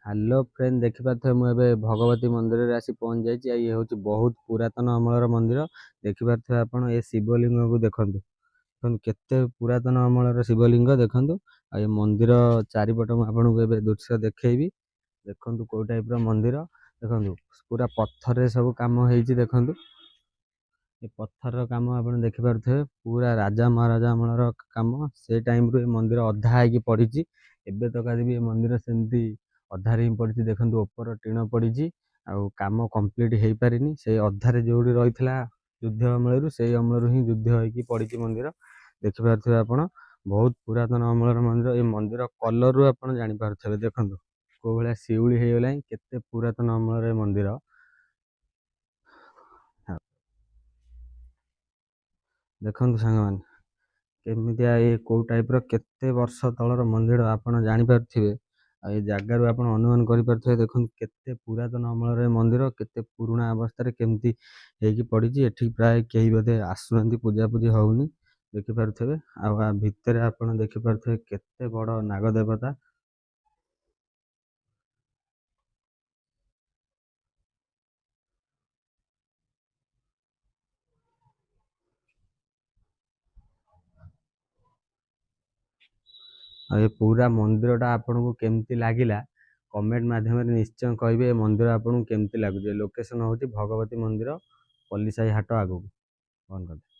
Hello friend, ଦେଖିପାରୁଥିବେ ମୁଁ ଏବେ ଭଗବତୀ ମନ୍ଦିରରେ ଆସି ପହଞ୍ଚି ଯାଇଛି। ଆଉ ଇଏ ହେଉଛି ବହୁତ ପୁରାତନ ଅମଳର ମନ୍ଦିର। ଦେଖିପାରୁଥିବେ ଆପଣ ଏ ଶିବଲିଙ୍ଗକୁ ଦେଖନ୍ତୁ, ଦେଖନ୍ତୁ କେତେ ପୁରାତନ ଅମଳର ଶିବଲିଙ୍ଗ ଦେଖନ୍ତୁ। ଆଉ ଏ ମନ୍ଦିର ଚାରିପଟ ମୁଁ ଆପଣଙ୍କୁ ଏବେ ଦୃଶ୍ୟ ଦେଖେଇବି। ଦେଖନ୍ତୁ କେଉଁ ଟାଇପ୍ର ମନ୍ଦିର, ଦେଖନ୍ତୁ ପୁରା ପଥରରେ ସବୁ କାମ ହେଇଛି। ଦେଖନ୍ତୁ ଏ ପଥରର କାମ ଆପଣ ଦେଖିପାରୁଥିବେ, ପୁରା ରାଜା ମହାରାଜା ଅମଳର କାମ। ସେ ଟାଇମ୍ରୁ ଏ ମନ୍ଦିର ଅଧା ହେଇକି ପଡ଼ିଛି, ଏବେ ତ ବି ଏ ମନ୍ଦିର ସେମିତି ଅଧାରେ ହିଁ ପଡ଼ିଛି। ଦେଖନ୍ତୁ ଉପର ଟିଣ ପଡ଼ିଛି ଆଉ କାମ କମ୍ପ୍ଲିଟ୍ ହେଇପାରିନି। ସେଇ ଅଧାରେ ଯେଉଁଠି ରହିଥିଲା ଯୁଦ୍ଧ ଅମଳରୁ, ସେଇ ଅମଳରୁ ହିଁ ଯୁଦ୍ଧ ହେଇକି ପଡ଼ିଛି ମନ୍ଦିର। ଦେଖିପାରୁଥିବେ ଆପଣ ବହୁତ ପୁରାତନ ଅମଳର ମନ୍ଦିର। ଏ ମନ୍ଦିର କଲର୍ରୁ ଆପଣ ଜାଣିପାରୁଥିବେ, ଦେଖନ୍ତୁ କେଉଁ ଭଳିଆ ଶିଉଳି ହେଇଗଲାଣି, କେତେ ପୁରାତନ ଅମଳର ଏ ମନ୍ଦିର। ଦେଖନ୍ତୁ ସାଙ୍ଗମାନେ କେମିତିଆ ଏ କେଉଁ ଟାଇପ୍ର କେତେ ବର୍ଷ ତଳର ମନ୍ଦିର ଆପଣ ଜାଣିପାରୁଥିବେ। ଆଉ ଏ ଜାଗାରୁ ଆପଣ ଅନୁମାନ କରିପାରୁଥିବେ, ଦେଖନ୍ତୁ କେତେ ପୁରାତନ ଅମଳର ଏ ମନ୍ଦିର, କେତେ ପୁରୁଣା ଅବସ୍ଥାରେ କେମିତି ହେଇକି ପଡ଼ିଛି। ଏଠି ପ୍ରାୟ କେହି ବୋଧେ ଆସୁନାହାନ୍ତି, ପୂଜାପୂଜି ହେଉନି, ଦେଖିପାରୁଥିବେ। ଆଉ ଆ ଭିତରେ ଆପଣ ଦେଖିପାରୁଥିବେ କେତେ ବଡ଼ ନାଗଦେବତା। ଆଉ ଏ ପୁରା ମନ୍ଦିରଟା ଆପଣଙ୍କୁ କେମିତି ଲାଗିଲା କମେଣ୍ଟ ମାଧ୍ୟମରେ ନିଶ୍ଚୟ କହିବେ। ଏ ମନ୍ଦିର ଆପଣଙ୍କୁ କେମିତି ଲାଗୁଛି? ଲୋକେସନ୍ ହେଉଛି ଭଗବତୀ ମନ୍ଦିର, ପଲ୍ଲିସାହି ହାଟ ଆଗକୁ। ବନ୍ଦ କରିଦିଅ।